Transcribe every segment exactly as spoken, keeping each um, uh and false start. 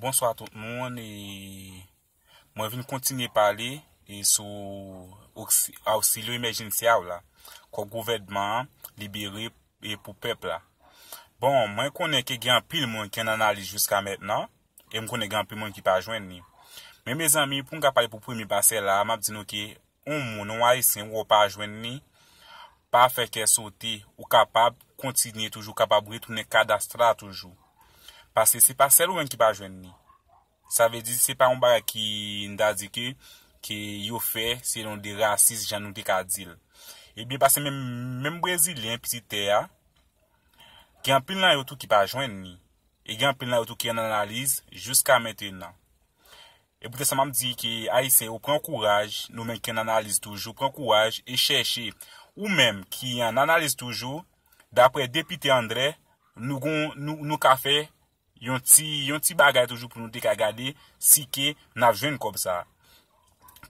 Bonswa tout moun, e mwen vin kontinye pale e sou oksi- auxílio emergencial la, kòb gouvènman an libere e pou pèp la. Bon, mwen konnen ke gen anpil moun ki ann analiz jiska mentnan, e m konnen gen anpil moun ki pa jwenn li. Men mezanmi, pou m ka pale pou premye pasè la, m ap di nou ke yon moun, yon ayisyen, ou pa jwenn li, pa fè kè sote, ou kapab kontinye toujou, kapab retounen kadastra toujou. Paske se pa sèl ou menm ki pa jwenn li. Sa vle di, se pa yon bagay ki, n ta di ke, ke yo fè selon de rasis, jan nou te ka di l. Ebyen, paske menm, menm Brezilyen, pitit tè a, gen anpil nan yo tou ki pa jwenn li. E gen anpil nan yo tou ki ann analiz jiska mentnan. E poutèt sa, m ap di ke Ayisyen yo pran kouraj, nou menm ki ann analiz toujou, pran kouraj e chèche. Ou menm ki ann analiz toujou, daprè Depite André, nou gon, nou, nou ka fè yon ti, yon ti bagay toujou pou nou te ka gade si ke n ap jwenn kòb sa a.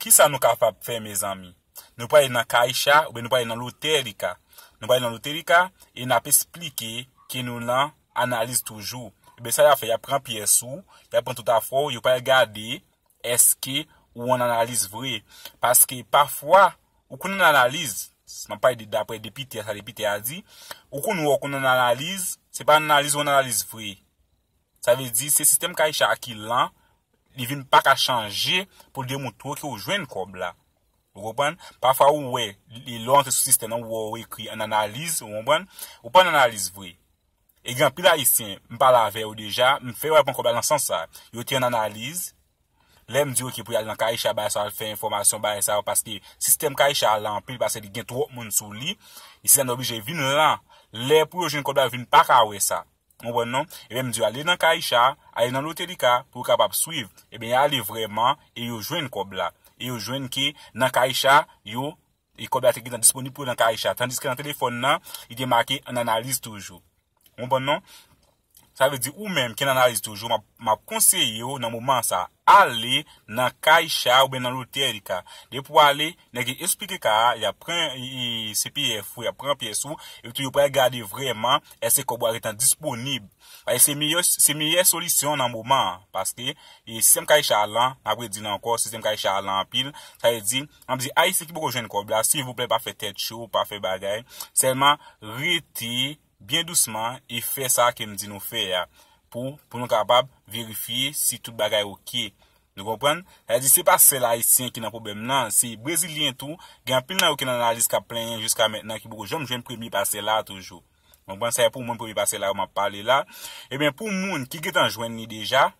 Kisa nou kapab fè, mezanmi? Nou prale nan Caixa oubyen nou prale nan Lotérica. Nou prale nan Lotérica e n ap esplike ke nou nan analiz toujou. Ebyen, sa y ap fè, y ap pran pyès ou, y ap pran tout afè w, yo pral gade èske ou ann analiz vre. Paske pafwa, ou konn ann analiz, m ap pale de daprè Depite a, sa Depite a di, ou konn wè ou konn ann analiz, se pa analiz ou ann analiz vre. Sa vle di, se sistèm Caixa a ki lan, li vin pa ka chanje pou l demontre w ke w jwenn kòb la. Ou konprann? Pafwa ou wè, li, lè w antre sou sistèm nan, ou wè w ekri ann analiz, ou konprann? Ou pa ann analiz vre. E gen anpil Ayisyen, m pale avè yo deja, m fè yo al pran kòb la nan sans sa. Yo te ann analiz. Lè m di, oke, pou y al nan Caixa, bagay sa, al fè enfòmasyon, bagay sa, paske sistèm Caixa a lan anpil, paske li gen twòp moun sou li. E sistèm nan oblije vin lan. Lè pou yo jwenn kòb la, yo vin pa ka wè sa. Ou konprann non? Ebyen, m di yo, ale nan Caixa, ale nan Lotérica pou yo kapab swiv. Ebyen, y ale vrèman e yo jwenn kòb la. E yo jwenn ke nan Caixa, yo, e kòb la te gentan disponib pou yo nan Caixa. Tandiske nan telefòn nan, li te make ann analiz toujou. Ou konprann non? Sa vle di, ou menm ki ann analiz toujou, m ap, m ap konseye w nan moman sa, ale nan Caixa oubyen nan Lotérica. Depi w ale, nèg yo esplike ka a, y ap pran, e, e, C P F ou, y ap pran pyès ou, epi tou yo pral gade vrèman èske kòb ou a gentan disponib. Paske se meyè, se meyè solisyon nan moman an. Paske, e, sistèm Caixa a lan, m ap redi l ankò, sistèm Caixa a lan anpil. Sa vle di, m ap di, Ayisyen ki poko jwenn kòb la, silvouplè pa fè tèt cho, pa fè bagay. Sèlman, rete byen dousman e fè sa ke m di nou fè a pou, pou nou kapab verifye si tout bagay oke. Nou konprann? Sa vle di, se pa sèl Ayisyen ki nan pwoblèm nan, se Brezilyen tou. Gen anpil nan yo ki nan analiz k ap plenyen jiska mentnan ki poko janm jwenn premye pasè la toujou. Ou konprann? Sa e pou mwen premye pasè la yo m ap pale la. Ebyen, pou moun ki gentan jwenn li deja,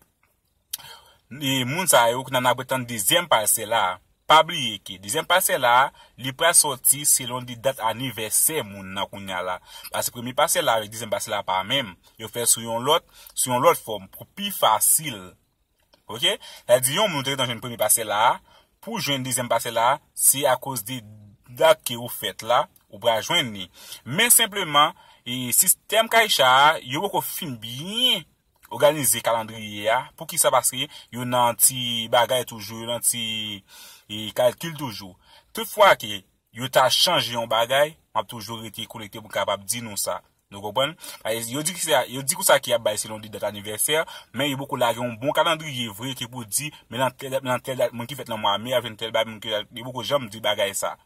e moun sa yo ki nan ap atann dezyèm pasè la, pa bliye ke dezyèm pasè la, li pral sòti selon de dat anivèsè moun nan kounye a la. Paske premye pasè la avèk dezyèm pasè la pa menm. Yo fè sou yon lòt, sou yon lòt fòm pou pi fasil. Oke? Sa vle di yon moun te gentan jwenn premye pasè la, pou jwenn dezyèm pasè la, se akoz de dat ke ou fèt la, ou pral jwenn li. Men senpleman, e sistèm Caixa a, yo poko fin byen òganize kalandriye a. Poukisa? Paske yo nan ti bagay toujou, yo nan ti, e, kalkil toujou. Tout fwa ke yo ta chanje yon bagay, m ap toujou rete konekte pou m kapab di nou sa. Nou konprann? Paske yo di ki se, yo di konsa ke y ap bay selon de dat anivèsè, men yo poko lage yon bon kalandriye vre ke pou di, men nan tèl dat, men nan tèl dat, moun ki fèt nan mwa me a jwenn tèl bagay, moun ki, yo poko janm di bagay sa.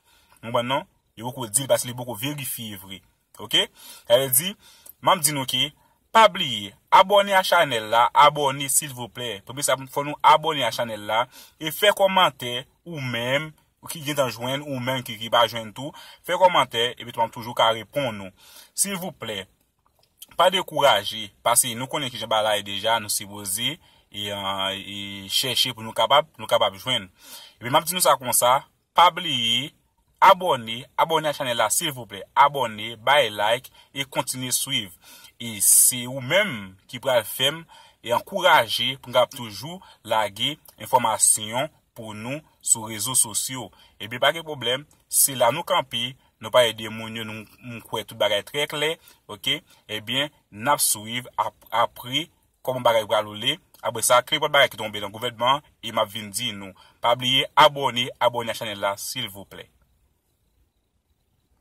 Nou konprann non? Yo poko di l paske li poko verifye vre. Oke? Sa vle di, m ap di nou ke, pa bliye, abòne a chanèl la, abòne silvouplè. Premye sa, fò nou abòne a chanèl la, e fè kòmantè ou menm, ou ki gentan jwenn, ou menm ki, ki pa jwenn tou, fè kòmantè, epi tou m ap toujou ka reponn ou. Silvouplè, pa dekouraje, paske nou konnen kijan bagay la ye deja, nou sipoze, e, e chèche pou nou kapab, nou kapab jwenn. Epi m ap di nou sa konsa, pa bliye, abòne, abòne a chanèl la, silvouplè. Abòne, bay like, e kontinye swiv. E se ou menm ki pral fè m, e ankouraje pou m kapab toujou lage enfòmasyon pou nou sou rezo sosyo. Ebyen, pa gen pwoblèm, se la nou kanpe, nou pa ede moun yo, nou, m kwè tout bagay trè klè, oke? Ebyen, n ap swiv ap-, apre kòman bagay pral woule. Apre sa, kenpòt bagay ki tonbe nan gouvènman, e m ap vin di nou. Pa bliye abòne, abòne a chanèl la, silvouplè.